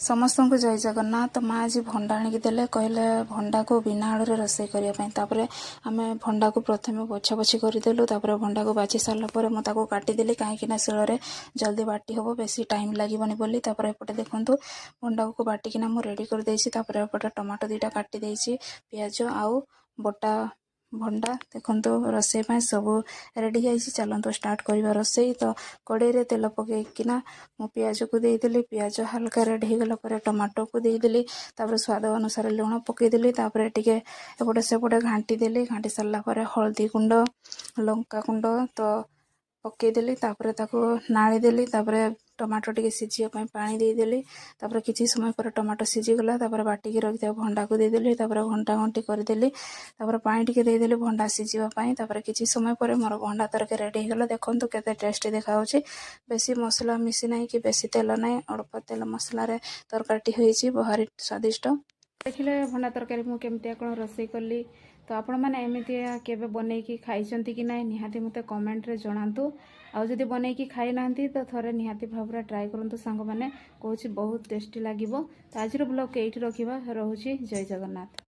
ସମସ୍ତଙ୍କୁ ଜୟ ଜଗନ୍ନାଥ। ମା ଆଜି ଭଣ୍ଡା ଆଣିକି ଦେଲେ, କହିଲେ ଭଣ୍ଡାକୁ ବିନା ଆଳୁରେ ରୋଷେଇ କରିବା ପାଇଁ। ତାପରେ ଆମେ ଭଣ୍ଡାକୁ ପ୍ରଥମେ ବଛା ବଛି କରିଦେଲୁ। ତାପରେ ଭଣ୍ଡାକୁ ବାଛି ସାରିଲା ପରେ ମୁଁ ତାକୁ କାଟିଦେଲି, କାହିଁକିନା ଶିଳରେ ଜଲ୍ଦି ବାଟି ହେବ, ବେଶୀ ଟାଇମ୍ ଲାଗିବନି ବୋଲି। ତାପରେ ଏପଟେ ଦେଖନ୍ତୁ, ଭଣ୍ଡାକୁ ବାଟିକିନା ମୁଁ ରେଡ଼ି କରିଦେଇଛି। ତାପରେ ଏପଟେ ଟମାଟୋ 2ଟା କାଟି ଦେଇଛି, ପିଆଜ ଆଉ ବଟା ଭଣ୍ଡା। ଦେଖନ୍ତୁ, ରୋଷେଇ ପାଇଁ ସବୁ ରେଡ଼ି ହେଇଛି। ଚାଲନ୍ତୁ ଷ୍ଟାର୍ଟ କରିବା ରୋଷେଇ। ତ କଡ଼େଇରେ ତେଲ ପକାଇକିନା ମୁଁ ପିଆଜକୁ ଦେଇଦେଲି। ପିଆଜ ହାଲକା ରେଡ଼ି ହେଇଗଲା ପରେ ଟମାଟୋକୁ ଦେଇଦେଲି। ତାପରେ ସ୍ୱାଦ ଅନୁସାରେ ଲୁଣ ପକାଇଦେଲି। ତାପରେ ଟିକେ ଏପଟେ ସେପଟେ ଘାଣ୍ଟି ଦେଲି। ଘାଣ୍ଟି ସାରିଲା ପରେ ହଳଦୀ ଗୁଣ୍ଡ, ଲଙ୍କା ଗୁଣ୍ଡ ତ ପକାଇଦେଲି। ତାପରେ ତାକୁ ନାଳି ଦେଲି। ତାପରେ ଟମାଟୋ ଟିକେ ସିଝିବା ପାଇଁ ପାଣି ଦେଇଦେଲି। ତାପରେ କିଛି ସମୟ ପରେ ଟମାଟୋ ସିଝିଗଲା। ତାପରେ ବାଟିକି ରଖିଥିବା ଭଣ୍ଡାକୁ ଦେଇଦେଲି। ତାପରେ ଘଣ୍ଟା ଘଣ୍ଟି କରିଦେଲି। ତାପରେ ପାଣି ଟିକେ ଦେଇଦେଲି ଭଣ୍ଡା ସିଝିବା ପାଇଁ। ତାପରେ କିଛି ସମୟ ପରେ ମୋର ଭଣ୍ଡା ତରକାରୀ ରେଡ଼ି ହେଇଗଲା। ଦେଖନ୍ତୁ, କେତେ ଟେଷ୍ଟି ଦେଖାଯାଉଛି। ବେଶୀ ମସଲା ମିଶି ନାହିଁ କି ବେଶୀ ତେଲ ନାହିଁ। ଅଳ୍ପ ତେଲ ମସଲାରେ ତରକାରୀଟି ହୋଇଛି, ଭାରି ସ୍ୱାଦିଷ୍ଟ। ଦେଖିଲେ ଭଣ୍ଡା ତରକାରୀ ମୁଁ କେମିତିଆ କ'ଣ ରୋଷେଇ କଲି। ତ ଆପଣମାନେ ଏମିତିଆ କେବେ ବନେଇକି ଖାଇଛନ୍ତି କି ନାହିଁ, ନିହାତି ମୋତେ କମେଣ୍ଟରେ ଜଣାନ୍ତୁ। ଆଉ ଯଦି ବନେଇକି ଖାଇନାହାନ୍ତି, ତ ଥରେ ନିହାତି ଭାବରେ ଟ୍ରାଏ କରନ୍ତୁ ସାଙ୍ଗମାନେ, କହୁଛି ବହୁତ ଟେଷ୍ଟି ଲାଗିବ। ତ ଆଜିର ବ୍ଲଗ୍ ଏଇଠି ରଖିବା। ରହୁଛି, ଜୟ ଜଗନ୍ନାଥ।